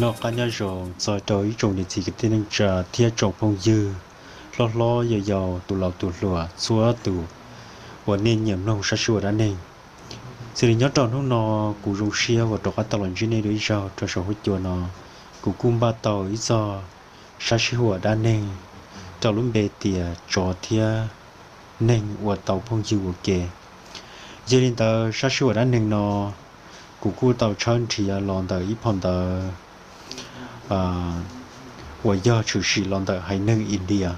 Noj qab nyob zoo txog rau ib tsoom niam txiv kwv tij neej tsa thiab tsoom phooj ywg hlob hlob yau yau, tus laus tus hluas, txhua tus uas nej nyiam mloog sab sij huam dab neeg. Xws li nyob rau hnub no, kuv zoo siab uas rov qab tau los ntsib nej dua ib zaug rau saum huab cua no. Kuv kuj npaj tau ib txog sab sij huam dab neeg rau lub npe tias tsov thiab neeg uas tau phooj ywg ua ke. Yog li ntawd, sab sij huam dab neeg no kuv kuj tau tshawb nrhiav los ntawm ib phau ntawv uas yog tshwm sim los ntawm haiv neeg India.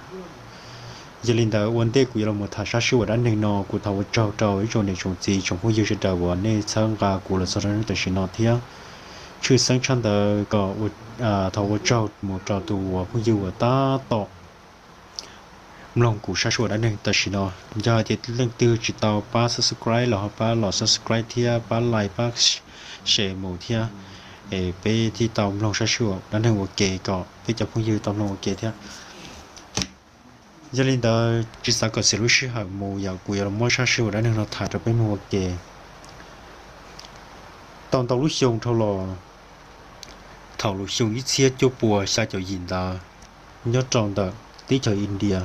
Yog li ntawd, ua ntej kuv yuav los tham sab sij huam dab neeg no, kuv thov ua tsaug rau ib tsoom niam tsoom txiv tsoom phooj ywg sawv daws uas nej txhawb nqa kuv los txog rau tam sim no thiab. Tshwj xeeb tshaj ntawd kom thov ua tsaug mus rau tus uas phooj ywg uas tab tom mloog kuv sab sij huam dab neeg tam sim no. Yog hais tias leej twg tsis tau pab subscribe los ho pab los subscribe thiab pab like pab share mus thiab, es peb thiaj tau mloog sab sij huam dab neeg ua ke kom peb cov phooj ywg tau mloog ua ke thiab. Yog li ntawd, tsis xav kom xiam lub sij hawm mus, yog kuv yuav los muab sab sij huam dab neeg no tham rau peb mloog ua ke. Tau ntau lub xyoo dhau los, thaum lub xyoo ib txhiab cuaj puas xya caum yim ntawd, nyob rau ntawm teb chaws India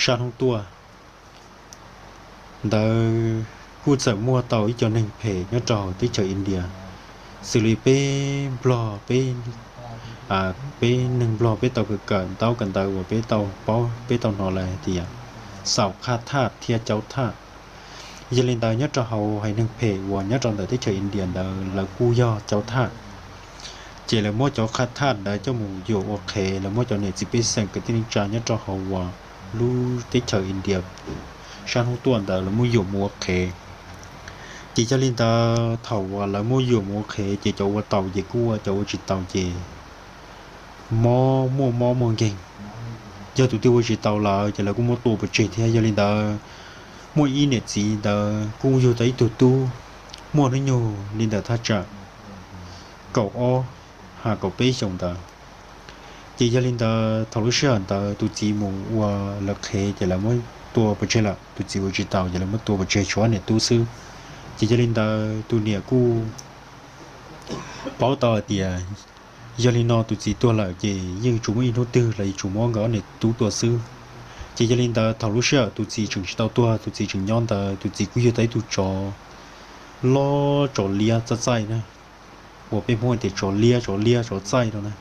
sab hnub tuaj ntawd, kuj txawm muaj tau ib co neeg phem nyob rau hauv teb chaws India, xws li peb Nplog, peb, peb neeg Nplog peb tau kawm kawm ntaub kawm ntawv uas peb tau paub peb tau hnov lawm hais tias xaum qhaj thaj thiab caub thaj. Yog li ntawd, nyob rau hauv haiv neeg phem uas nyob rau ntawm teb chaws India ntawd lawv kuj yog caub thaj. Ces lawv muab cov qhaj thaj ntawd coj mus yuam ua qhev, lawv muab cov niam txiv pej xeem kwv tij neej tsa nyob rau hauv uas lub teb chaws India sab hnub tuaj ntawd lawv muab yuam mus ua qhev. Ces yog li ntawd, thaum uas lawv muab yuam mus ua qhev ces cov ua taus ces kuj ua, cov ua tsis taus ces mob, muaj mob muaj nkeeg. Yog tus twg ua tsis taus lawm ces lawv kuj muab tua pov tseg thiab. Yog li ntawd, muaj ib niam txiv ntawd kuj yug tau ib tug tub muaj hnub nyoog li ntawm thaj tsam kaum ob ha kaum peb xyoos ntawd. Ces yog li ntawd, thaum lub sij hawm ntawd tus txiv mus ua lawv qhev ces lawv muab tua pov tseg lawm. Tus txiv ua tsis taus ces lawv muab tua pov tseg, tshuav niam tub xwb. Ces yog li ntawd, tus niam kuj paub tau hais tias yog li no tus txiv tuag lawm ces yeej tsuas muaj ib hnub twg los yuav tsum muab nkawd ob niam tub tua xwb. Ces yog li ntawd, thaum lub sij hawm tus txiv tseem tsis tau tuag, tus txiv tseem nyob ntawd, tus txiv kuj yug tau ib tug tsov loj, tsov liab txaij txaij na, uas peb Hmoob tias tsov liab, tsov liab, tsov txaij no na.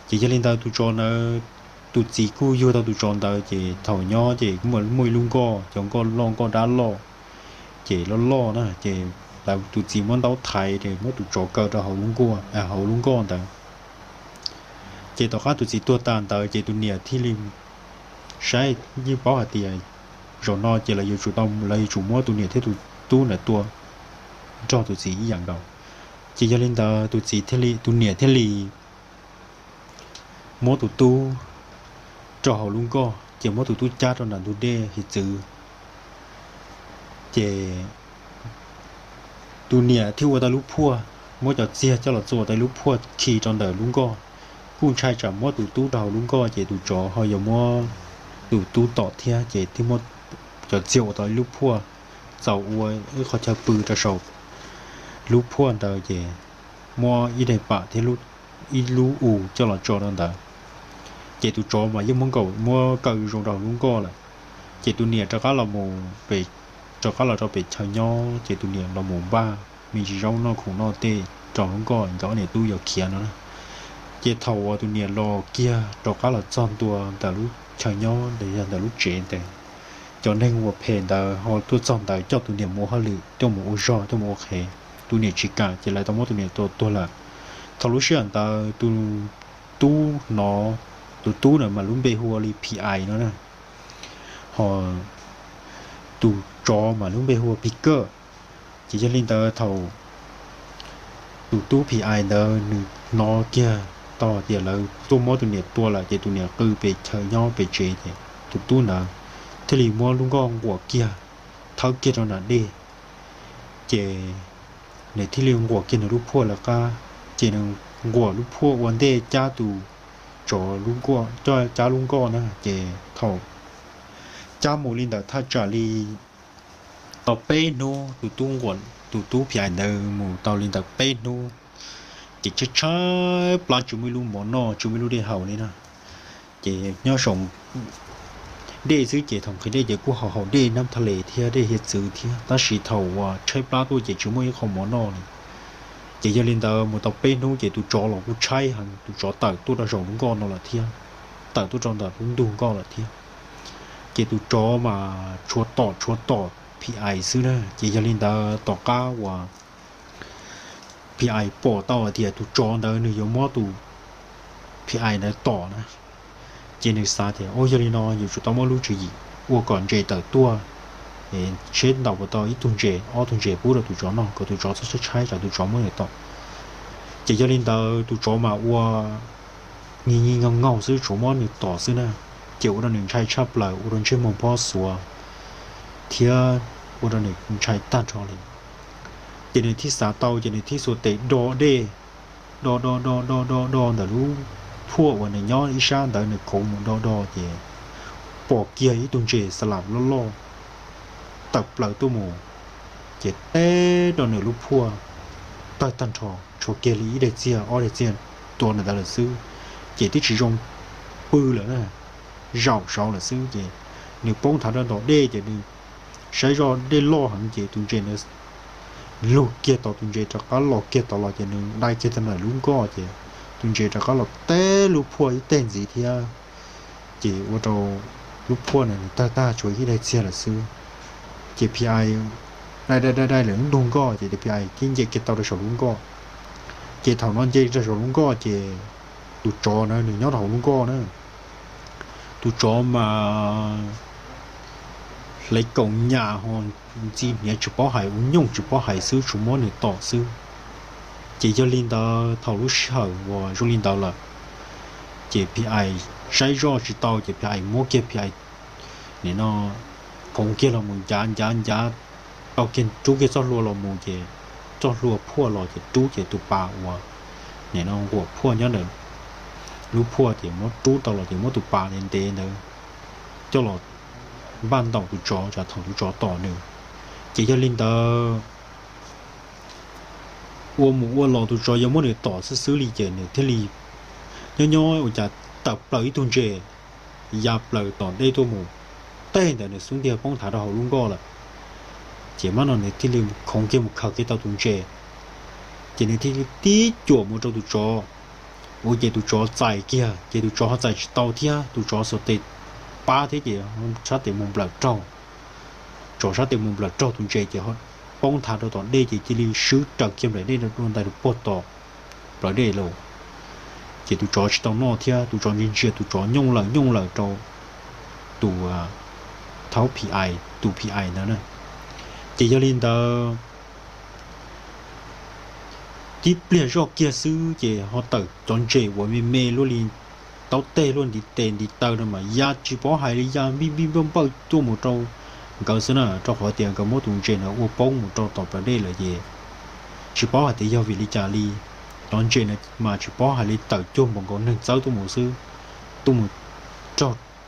Ces yog li ntawd, tus tsov ntawd, tus txiv kuj yug tau tus tsov ntawd, ces thaum nyob ces muaj ib lub nkoj, cov nkoj loj, nkoj dab loj, ces loj loj na, ces lawv, tus txiv muab ntaub thaiv ces muab tus tsov kaw rau hauv lub nkoj, hauv lub nkoj ntawd. Ces tom qab tus txiv tuag tas ntawd ces tus niam thiaj li saib, yeej paub hais tias zaum no ces lawv yuav tsum tau, lawv yuav tsum muab tus niam thiab tus tub ntawd tua nrog tus txiv ib yam nkaus. Ces yog li ntawd, tus txiv thiaj li, tus niam thiaj li muab tus tub rau hauv lub nkoj, ces muab tus tub cab rau nram ntug dej hiav txwv. Ces tus niam thiaj ua tau lub phuaj, muab cov txiag coj los txua tau lub phuaj khi rau ntawm lub nkoj. Kuj ntshai tsam muab tus tub rau hauv lub nkoj ces tus tsov ho yuav muab tus tub tom thiab, ces thiaj muab cov txiag ua tau ib lub phuaj, txaus ua ib qho chaw pw rau saum lub phuaj ntawd, ces muab ib daim pam thiab ib lub u coj los tso rau ntawd. Ces tus tsov mas yeej muab nkaum, muab kaw zoo rau hauv lub nkoj lawm. Ces tus niam rov qab los mus, rov qab los rau pem chaw nyob, ces tus niam los mus npaj me ntsis zaub noj khoom noj tej rau hauv lub nkoj, nkawd ob niam tub yuav khiav no na. Ces thaum uas tus niam los kiag rov qab los txog ntua ntawm lub chaw nyob, yog ntawm lub tsev ntawd, cov neeg uas phem ntawd ho tuaj txog ntawd coj tus niam mus ua hauj lwm, coj mus ua zog, coj mus ua qhev. Tus niam tsis kam ces lawv tau muab tus niam tua tuag lawm. Thaum lub sij hawm ntawd tus tub hnov, tus tub na mas lub npe hu ua li Phi Ais no na, ho tus tsov mas lub npe hu ua Phi Kawj. Ces yog li ntawd, thaum tus tub Phi Ais ntawd nws hnov kiag tau tias lawv tuaj muab tus niam tua lawm, ces tus niam qw pem chaw nyob pem tsev, ces tus tub ntawd thiaj li muab lub nkoj nquam kiag, thawb kiag rau nram dej. Ces nws thiaj li nquam kiag nws lub phuaj lawv qab, ces nws nquam lub phuaj ua ntej cab tus tsov, cab lub nkoj na. Ces thaum cab mus li ntawm thaj tsam li tau peb hnub, tus tub nquam, tus tub Phi Ais ntawd mus tau li ntawm peb hnub, Ces tshaib tshaib plab tsis muaj ib lub mov noj tsis muaj ib lub dej haus li na. Ces nyob saum dej xwb ces thaum nqhis dej ces kuj haus haus dej nab thaj les thiab dej hiav txwv thiab, tab sis thaum uas tshaib plab tuaj ces tsis muaj ib qho mov noj li. Ces yog li ntawd mus tau peb hnub ces tus tsov los kuj tshaib heev, tus tsov tawm tuaj rau saum lub nkoj no lawm thiab, tawm tuaj rau ntawm lub ntug nkoj lawm thiab. Ces tus tsov mas tshuav tom tshuav tom Phim Ais xwb na. Ces yog li ntawd tom qab uas Phim Ais pom tau hais tias tus tsov ntawd nws yuav muab tus Phim Ais ntawd tom na, ces nws xav tias, Ua, yog li no yuav tsum tau muab lub tswv yim ua kom ntses tawm tuaj, seb ntaus puas tau ib tug ntses ob tug ntses pub rau tus tsov noj kom tus tsov txhob tshaib tshaib tsam tus tsov muab nws tom. Ces yog li ntawd tus tsov mas ua nyiag nyiag ngaug ngaug xwb, tsuas muab nws tom xwb na. Ces ua rau nws ntshai tshaj plaws, ua rau ntsej muag phob xuav thiab ua rau nws ntshai tag nrho li. Ces nws thiaj xav tau, ces nws thiaj xuas tes do dej, do do do do do do ntawm lub phuaj uas nws nyob ib sab ntawd, nws khoov mus do do ces pom kiag ib tug ntses xa lam loj loj tawm plaws tuaj mus, ces teb rau nws lub phuaj tawg tag nrho, tshuav kiag li ib daim txiag ob daim txiag tua ntawm ntawd lawm xwb. Ces twb tsis zoo pw lawm na, zaum saud lawm xwb. Ces nws poob nthav rau tom dej, ces nws saib zoj dej loj heev, ces tus ntses ntawd lug kiag tod, tus ntses rov qab los kiag tod los, ces nws dai kiag tau ntawm lub nkoj, ces tus ntses rov qab los teb lub phuaj ib teg ntxiv thiab. Ces ua rau lub phuaj na nws tawg tag tshuav ib daim txiag lawm xwb. Ces Phim Ais dai dai dai dai lawm lub ntug nkoj, ces Phim Ais thiaj nce kiag tau rau saum lub nkoj. Ces thaum no nce rau saum lub nkoj, ces tus tsov na nws nyob rau hauv lub nkoj na. Tus tsov mas hle kaum nyam ho ntxi hniav tsis paub hais, ua nyooj tsis paub hais xwb, tsuas muab nws tom xwb. Ces yog li ntawd thaum lub sij hawm uas zoo li ntawd lawm, ces Phim Ais saib zoj tsis tau, ces Phim Ais muab kiag Phim Ais nim no khoov kiag los mus ncav ncav ncav tau kiag, rub kiag txoj hlua los mus, ces txoj hlua phuaj los ces rub, ces tus pas uas nim no nquam phuaj nyob ntawm lub phuaj, ces muab rub tau los, ces muab tus pas ntev ntev ntawd coj los npaj ntaus tus tsov tsam thaum tus tsov tom nws. Ces yog li ntawd ua mus ua los tus tsov yuav muab nws tom xwb xwb li, ces nws thiaj li nyob nyob ua cas tawm plaws ib tug ntses ya plaws tom dej tuaj mus, teg ntawd nws xub ntiag poob nthav rau hauv lub nkoj lawm. Ces mab no nws thiaj li khoov kiag mus khaws kiag tau tus ntses, ces nws thiaj li tib cuam mus rau tus tsov. Ua ces tus tsov txais kiag, ces tus tsov ho txais tsis tau thiab, tus tsov xuas tes pab thiab, ces sab tes mus nplawm raug, tsov sab tes mus nplawm raug tus ntses, ces poob nthav rau tom dej, ces cia li swb raws kiag nplaim dej rau dua ntais rau puag tom plawv dej lawm. Ces tus tsov tsis tau noj thiab, tus tsov ntsia ntsia tus tsov nyooj lawm nyooj lawm rau tus thaub Phim Ais, tus Phim Ais ntawd na. Ces yog li ntawd tib pliag zoj kiag xwb ces ho tawm cov ntses uas me me luaj li taub teg luaj ntiv tes ntiv taw no mas ya tsis paub hais li, ya npij npij npawj npawj tuaj mus rau nkawd xwb na, rau qhov tias nkawd muab tus ntses ntawd ua poob mus rau tom plawv dej lawm ces tsis paub hais tias yog vim li cas li. Cov ntses ntawd mas tsis paub hais li, tawm cuag npaum nkaus neeg txawb tuaj mus xwb, tuaj mus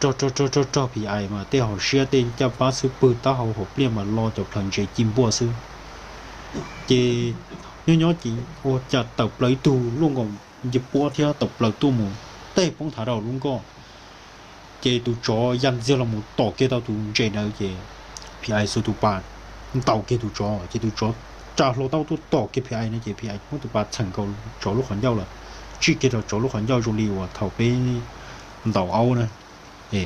rog rog rog rog rog Phim Ais mas tej hauv siab tej ncaj pab xub pwg taub hau hauv pliaj mas lo cov plhaws ntses ci npuaj xwb. Ces nyob nyob ces ua cas tawm plaws ib tug luaj nkaus nce puab thiab tawm plaws tuaj mus, teg poob nthav rau lub nkoj. Ces tus tsov ya ntxiag los mus tom kiag tau tus ntses ntawd ces Phim Ais xuas tus pas ntaus kiag tus tsov, ces tus tsov tsa hlo taub tuaj tom kiag Phim Ais no ces Phim Ais muab tus pas txheem nkaus tsov lub qhov ncauj lawm, tsij kiag rau tsov lub qhov ncauj zoo li uas thaum peb ntaus aub na,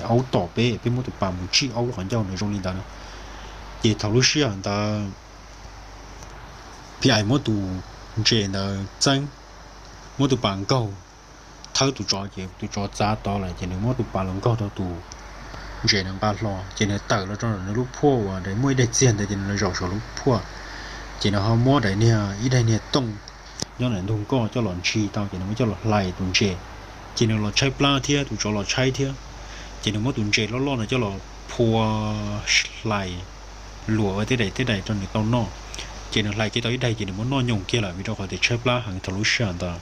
aub tom peb, peb muab tus pas mus tsij aub lub qhov ncauj na, zoo li ntawd na. Ces thaum lub sij hawm ntawd Phim Ais muab tus ntses ntawd txeeb, muab tus pas nkaug thawb tus tsov, ces tus tsov txav tod lawm ces nws muab tus pas los nkaug rau tus ntses nws nqa hlo, ces nws tawm los rau nws lub phuaj uas muaj ib daim txiag ntawd, ces nws los zaum saum lub phuaj, ces nws ho muab daim niag ib daim niag tooj nyob ntawm ntug nkoj coj los ntshis tau, ces nws muab coj los hlais tus ntses. Ces nws los tshaib plab thiab tus tsov los tshaib thiab, ces nws muab tus ntses loj loj no coj los phua hlais luam ua tej daim tej daim rau nws tau noj. Ces nws hlais kiag tau ib daim ces nws muab noj nyoos kiag lawm vim rau qhov tias tshaib plab heev thaum lub sij hawm ntawd.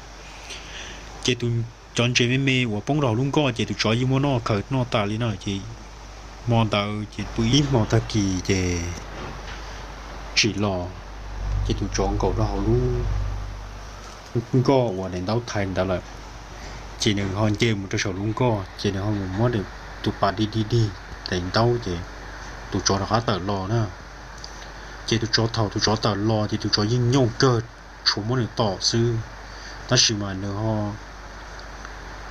Ces tus, cov ntses me me uas poob rau hauv lub nkoj ces tus tsov yeej muab noj khaws noj tas li no. Ces hmo ntawd ces pw ib hmo tag kis ces tsim los, ces tus tsov nkaum rau hauv lub nkoj uas daim ntaub thaiv ntawd lawm. Ces nws ho nce mus rau saum lub nkoj, ces nws ho mus muab tus pas dig dig dig daim ntaub, ces tus tsov rov qab tawm los na. Ces tus tsov, thaum tus tsov tawm los ces tus tsov yeej nyooj kawg, tshuav muab nws tom xwb, tab sis mas nws ho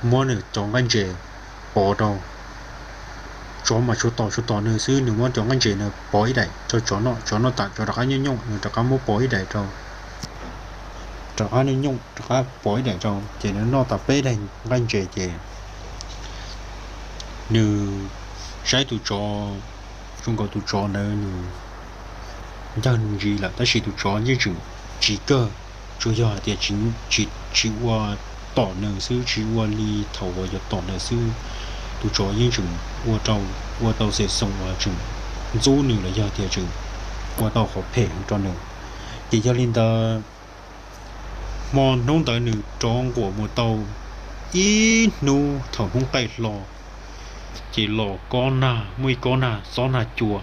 muab nws cov nqaij ntses pov rau. Tsov mas tshuav tom tshuav tom nws xwb, nws muab cov nqaij ntses nws pov ib daim rau tsov noj, tsov noj tas tsov rov qab nyooj nyooj, nws rov qab muab pov ib daim rau, rov qab nyooj nyooj rov qab pov ib daim rau, ces nws noj tas peb daim nqaij ntses ces nws saib tus tsov, zoo nkaus tus tsov ntawd nws ncaj nws ntsis lawm, tab sis tus tsov yeej tseem tsiv kawg, tsuas yog hais tias tsis ua tom nws xwb, tsis ua li thaum uas yuav tom nws xwb. Tus tsov yeej tseem ua rau, ua tau xes xoos uas tseem ntxub nws los yog tias tseem ua tau qhov phem rau nws. Ces yog li ntawd, hmo hnub ntawd nws rov nquam mus tau ib hnub thaum hnub qaij hlo, ces los kob nag, muaj ib kob nag xob nag cua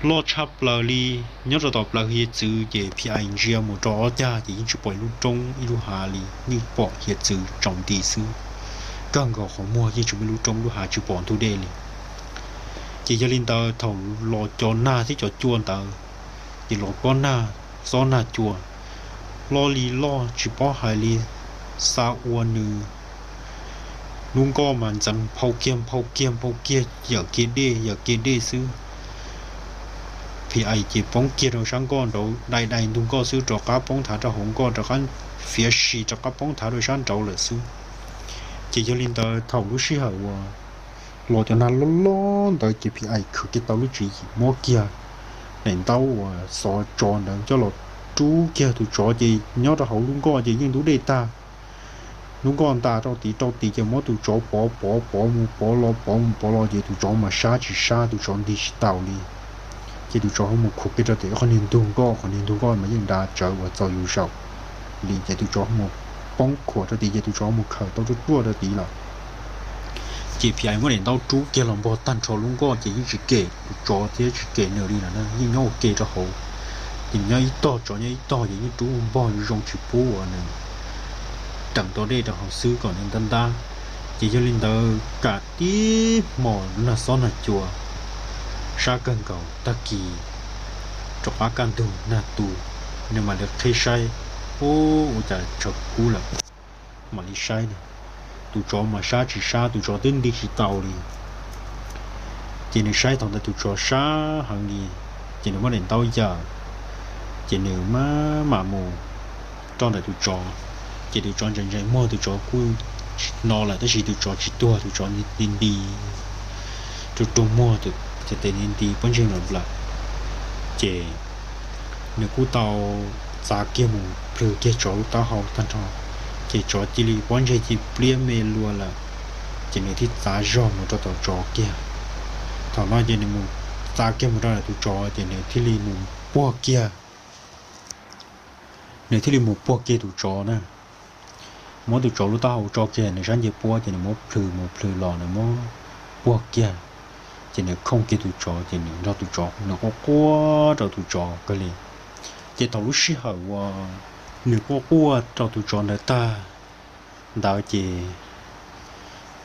loj tshaj plaws li. Nyob rau tom plawv hiav txwv ces Phim Ais ntsia mus rau ob cag ces yeej tsis pom ib lub roob ib lub hav li, yeej pom hiav txwv tsaus nti xwb. Kawg nkaus qhov muag yeej tsis muaj ib lub roob lub hav, tsis pom ntug dej li. Ces yog li ntawd thaum los cov nag thiab cov cua ntawd, ces los kob nag xob nag cua loj li loj tsis paub hais li, xa ua nws lub nkoj mas ntxeev nphau kiag nphau kiag nphau kiag, yawm kiag dej yawm kiag dej xwb. Phim Ais ces poob kiag rau sab nkoj nraud, dai dai ntug nkoj xwb, rov qab poob thav rau hauv nkoj, rov qab fiav si rov qab poob thav rau sab nraud lawm xwb. Ces yog li ntawd thaum lub sij hawm uas los cov nag loj loj ntawd ces Phim Ais khwv kiag tau lub tswv yim muab kiag daim ntaub uas xov tsov ntawd coj los rub kiag tus tsov, ces nyob rau hauv lub nkoj ces yeej ntub dej tag. Lub nkoj nta rau tid rau tid ces muab tus tsov pov pov pov mus pov los pov mus pov los ces tus tsov mas sab tsis sab, tus tsov nti tsis taus li. Ces tus tsov ho mus khuam kiag rau tim qhov niag ntug nkoj, qhov niag ntug nkoj mas yeej nra tsawv uas txaus yus zaum li, ces tus tsov ho mus poob khuam rau tid ces tus tsov ho mus khawm tau ruaj ruaj rau tid lawm. Ces Phim Ais muab daim ntaub rub kiag los npog tag nrho lub nkoj ces yeej tsis kem tus tsov thiab tsis kem nws li lawm na, yeej nyob ua ke rau hauv. Ces nws nyob ib tog, tsov nyob ib tog, ces yeej rub npog zoo tsis pub uas nws teem tau dej rau hauv xwb kom nws ntab ntab. Ces yog li ntawd kam tib hmos nag xob nag cua sab kawg nkaus, tag kis rov qab kaj ntug nag tu, nws mam li qhib saib, ub, ua cas tshav kub lawm. Mam li saib na, tus tsov mas sab tsis sab, tus tsov twb nti tsis tau li. Ces nws saib thaum ntawd tus tsov sab heev li, ces nws muab daim ntaub yawm, ces nws mam mam mus rau ntawm tus tsov. Ces tus tsov ntsees ntsees muag, tus tsov kuj tsis hnov lawm tab sis tus tsov tsis tuag, tus tsov nti nti, rua rua muag, tes nti nti pob ntseg nplam nplam. Ces nws kuj tau txav kiag mus plhws kiag tsov lub taub hau tag nrho, ces tsov cia li pob ntseg cia li pliab me lua lawm. Ces nws thiaj txav zog mus rau tom tsov kiag. Thaum no ces nws mus txav kiag mus rau ntawm tus tsov ces nws thiaj li mus puag kiag, nws thiaj li mus puag kiag tus tsov na. Muab tus tsov lub taub hau tso kiag nws sab ncej puab ces nws muab plhws mus plhws los nws muab puag kiag, ces nws khooj kiag tus tsov ces nws nrog tus tsov nws quaj quaj rau tus tsov kawg li. Ces thaum lub sij hawm uas nws quaj quaj rau tus tsov ntawd tag ntawd ces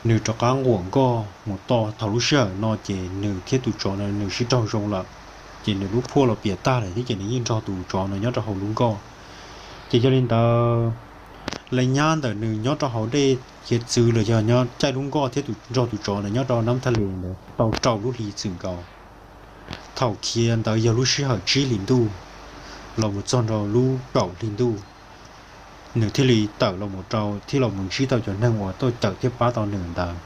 nws rov qab nquam nkoj mus toj. Thaum lub sij hawm no ces nws thiab tus tsov no nws sib raug zoo lawm, ces nws lub phuaj los piam tag lawm thiab ces nws yeej nrog tus tsov no nyob rau hauv lub nkoj. Ces yog li ntawd, lawv nyab ntawm nws nyob rau hauv dej hiav txwv los yog nyob caij lub nkoj thiab nrog tus tsov ntawd nyob rau nab thaj li ntawd tau rau lub hli txwm nkaus. Thaum khiav ntawd yog lub sij hawm tsib hlis ntuj los mus txog rau lub kaum hli ntuj, nws thiaj li tawm los mus rau thiab los mus ntsib tau cov neeg uas tuaj cawm thiab pab tau nws ntawd.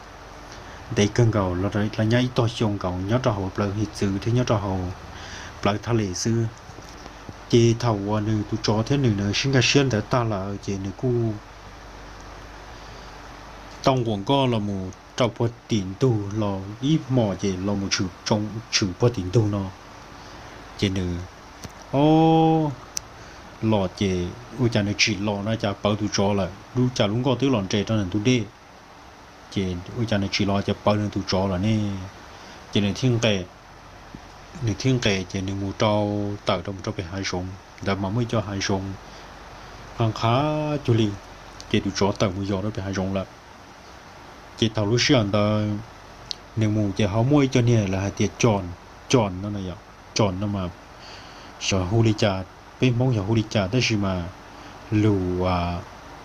Ntev kawg nkaus los lawv nyab ib tog xyoo nkaus nyob rau hauv plawv hiav txwv thiab nyob rau hauv plawv thaj li xwb. Ces thaum uas nws tus tsov thiab nws na sib nkag siab ntawd tag lawm ces nws kuj tau nquam nkoj los mus rau puag tim ntug los ib hmos ces los mus tshwm puag tim ntug no. Ces nws, o, los ces ua cas nws tsim los no cas pawv tus tsov lawm, lub cas lub nkoj twb los nres rau ntawm ntug dej. Ces ua cas nws tsim los ces pawv nws tus tsov lawm ne. Ces nws thiaj nqes, nws thiaj nqes ces nws mus rau, tawm rau mus rau pem hav zoov ntawd mas muaj ib co hav zoov Qab qhab cuag li, ces tus tsov tawm mus yos rau pem hav zoov lawm. Ces thaum lub sij hawm ntawd nws mus ces ho muaj ib co niag lawv hais tias cos, cos no, cos no mas xyov hu li cas, peb Hmoob xyov hu li cas tab sis mas lus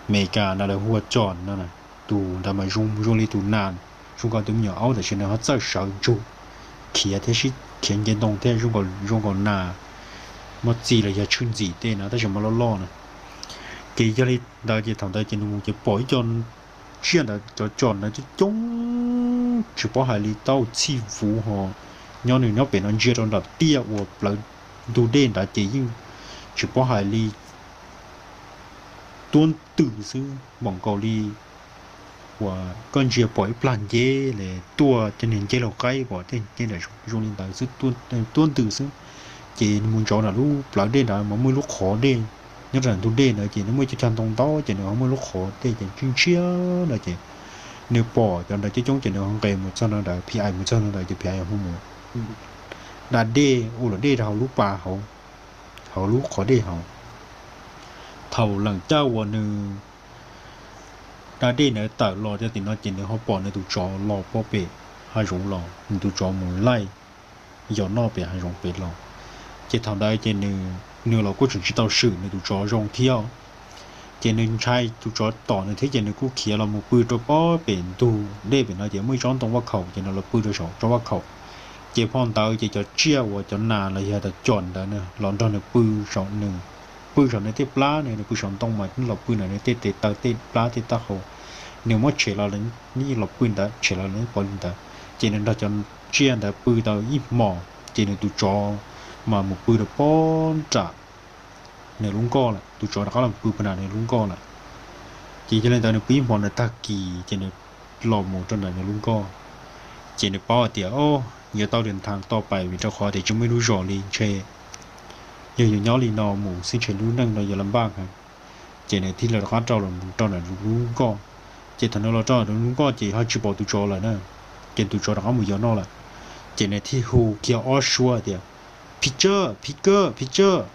Amelikas no lawv hu ua cos no. Tus ntawd mas zoo zoo li tus nas, zoo nkaus tus me nyuam aub tab sis nws ho txawj sawv ntsug khiav thiab sib khiav nce ntoo thiab zoo nkaus nas, muaj txi los yog tshwj ntxim tej no tab sis mas loj loj na. Ces yog li ntawd ces thaum ntawd ces nws mus ces pom ib co tsiaj ntawd, cov cos ntawd coob coob tsis paub hais li tau txhij vuv ho nyob nws nyob pem no ntsia rau nram tiaj uas plawv ntug dej nrad ces yeej tsis paub hais li tuab ntws xwb, npaum nkaus li uas koj ntsia pom ib plag nceb tuaj cov niag nceb laus qaib pom tej nceb zoo li ntawd xwb, tuab ntws xwb. Ces nws mus ntsoov nram lub plawv dej nrad mas muaj ib lub qhov dej, nyob rau ntug dej ntawd ces nws muaj ib co cag ntoo ntau ces nws ho muaj lub qhov dej ces ntshiab ntshiab no ces nws pom cov ntawd coob coob ces nws ho nqes mus txog no ntawd, Phi Ais mus txog no ntawd ces Phi Ais ho mus da dej ua luam dej rau hauv lub pas hauv, hauv lub qhov dej hauv. Thaum leem caj uas nws da dej ntawd tawm los rau tim no ces nws ho pom nws tus tsov los pob pem hav zoov los, nws tus tsov mus laij yos noj pem hav zoov pem los. Ces thaum ntawd ces nws los kuj tseem tsis tau swm nws tus tsov zoo thiab. Ces nws ntshai tus tsov tom nws thiab ces nws kuj khiav los mus pw rau pob pem ntug dej pem no ces muaj ib tsob ntoo vaj khaum ces nws los pw rau saum tsob vaj khaum. Ces phau ntawd ces cov tsiaj uas cov nas los yog cov cos ntawd los nrog nws pw saum, nws pw saum nws tej plab, nws pw saum ntoo mas los pw ntawm nws tej tes taw tej plab tej taub hau. Nws muab tshem los nws yeej los pw ntawd, tshem los nws pov li ntawd. Ces nws nrog cov tsiaj ntawd pw tau ib hmos ces nws tus tsov mas mus pw rau pob nram nws lub nkoj lawm, tus tsov rov qab los pw puag nram nws lub nkoj lawm. Ces yog li ntawd nws pw ib hmos ntawd tag kis ces nws los mus rau nram nws lub nkoj. Ces nws paub hais tias, o, yuav tau dim thas to pais vim rau qhov tias tsis muaj ib lub zos li ntshe yog yuav nyob li no mus xwb ntshe lub neej no yuav la npaj heev. Ces nws thiaj li rov qab rau los rau nram lub nkoj. Ces thaum nws los rau nram lub nkoj ces ho tsis pom tus tsov lawm na, ces tus tsov rov qab mus yos noj lawm. Ces nws thiaj hu kiag ob suab tias, Phi Tsawb, Phi Kawb, Phi Tsawb.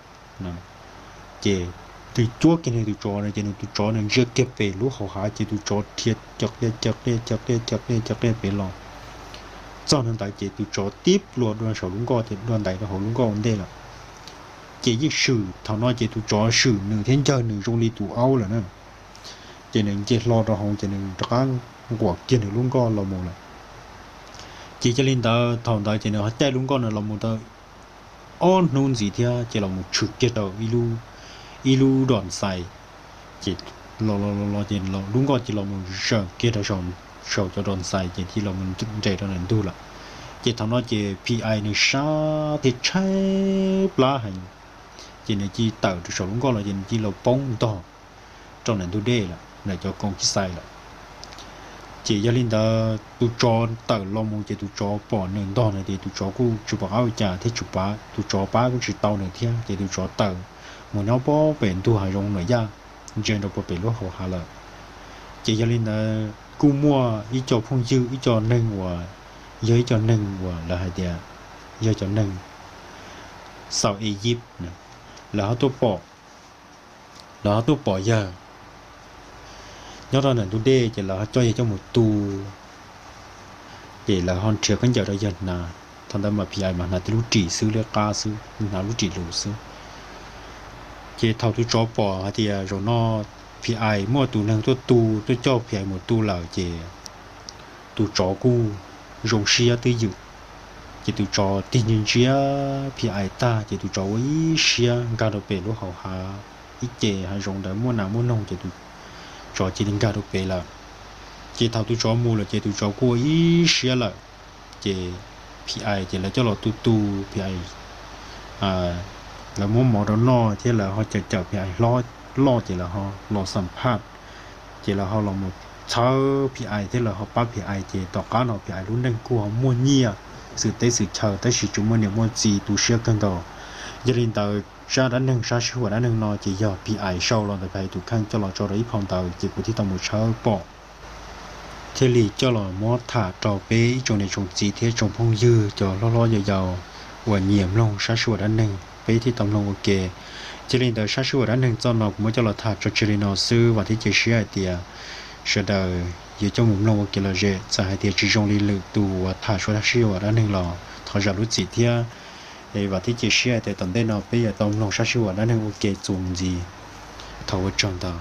Ces nws cuab kiag nws tus tsov no ces nws tus tsov nws ntsia kiag pem lub hauv hav ces tus tsov dhia caw qia caw qia caw qia caw qia caw qia pem los txog ntua ntawd ces tus tsov tib plua dua saum lub nkoj ces dua ntais rau hauv lub nkoj ua ntej lawm. Ces yeej swm, thaum no ces tus tsov swm nws thiab ncawg nws zoo li tus aub lawm na. Ces nws nce hlo rau hauv ces nws rov qab nquam kiag nws lub nkoj los mus lawm. Ces yog li ntawd thaum ntawd ces nws ho caij lub nkoj no los mus tau ob hnub ntxiv thiab ces los mus tshwm kiag rau ib lub dos ntxais. Ces los los los ces lub nkoj ces los mus zawm kiag rau saum cov dos ntxais ces thiaj los mus nres rau ntawm ntug lawm. Ces thaum no ces Phi Ais nws sab thiab tshaib plab heev, ces nws cia li tawm rau saum lub nkoj los ces nws cia li los poob ntog rau ntawm ntug dej lawm, ntawm cov koom kib xais lawm. Ces yog li ntawd tus tsov tawm los mus ces tus tsov pom nws ntog no ces tus tsov kuj tsis pom qab ua cas thiab, tus tsov pab kuj tsis tau nws thiab ces tus tsov tawm mus nyob pob pem ntug hav zoov nuam yaj, ntsia rau puag pem lub hauv hav lawm. Ces yog li ntawd kuj muaj ib co phooj ywg, ib co neeg uas yog ib co neeg uas lawv hais tias yog cov neeg South Egypt, lawv ho tuaj pom, lawv ho tuaj pom yawg nyob rau ntawm ntug dej ces lawv ho coj yawg coj mus tu. Ces lawv ho nrhiav khaub ncaws rau yawg hnav, thaum ntawd mas Phi Ais mas hnav tib lub ris xwb, liab qab xwb, hnav lub ris lus xwb. Ces thaum tus tsov pom hais tias zaum no Phi Ais muaj tus neeg tuaj tu, tuaj coj Phi Ais mus tu lawm ces tus tsov kuj zoo siab twj ywm. Ces tus tsov tig ntsia ntsia Phi Ais tag ces tus tsov ua ib siab nkag rau pem lub hauv hav, ib ce hav zoov ntawd muaj nas muaj noog ces tus tsov cia li nkag rau pem lawm. Ces thaum tus tsov mus lawm ces tus tsov kuj ua ib siab lawm. Ces Phi Ais ces lawv coj los tu tu Phi Ais, lawv muab mov rau noj thiab lawv ho cawm cawm Phi Ais hlob loj ces lawv ho los xam phaj, ces lawv ho los mus txhawb Phi Ais thiab lawv ho pab Phi Ais ces tom qab no Phi Ais lub neej kuj ho muaj nyiaj xwm teb xwm chaw tab sis tsis muaj niam muaj txiv tu siab kawg nkaus. Yog li ntawd zaj dab neeg sab sij huam dab neeg no ces yog Phi Ais sau los ntawm Phi Ais tus kheej coj los tso rau ib phau ntawv ces kuv thiaj tau mus tshawb pom thiaj li coj los muab tham rau peb ib tsoom niam tsoom txiv thiab tsoom phooj ywg cov hlob hlob yau yau uas nyiam mloog sab sij huam dab neeg peb thiaj tau mloog ua ke. Cia li ntawd sab sij huam dab neeg txoj no kuv muab coj los tham tso tseg li no xwb, vam thiab cia siab hais tias sawv daws yuav coj mus mloog ua kev lom zem. Txawm hais tias tsis zoo li lwm tus uas tham suav sab sij huam dab neeg los thov zam lub txim thiab. Es vam thiab cia siab hais tias tom ntej no peb yuav tau mloog sab sij huam dab neeg ua ke txuas mus ntxiv. Thov ua tsaug ntau.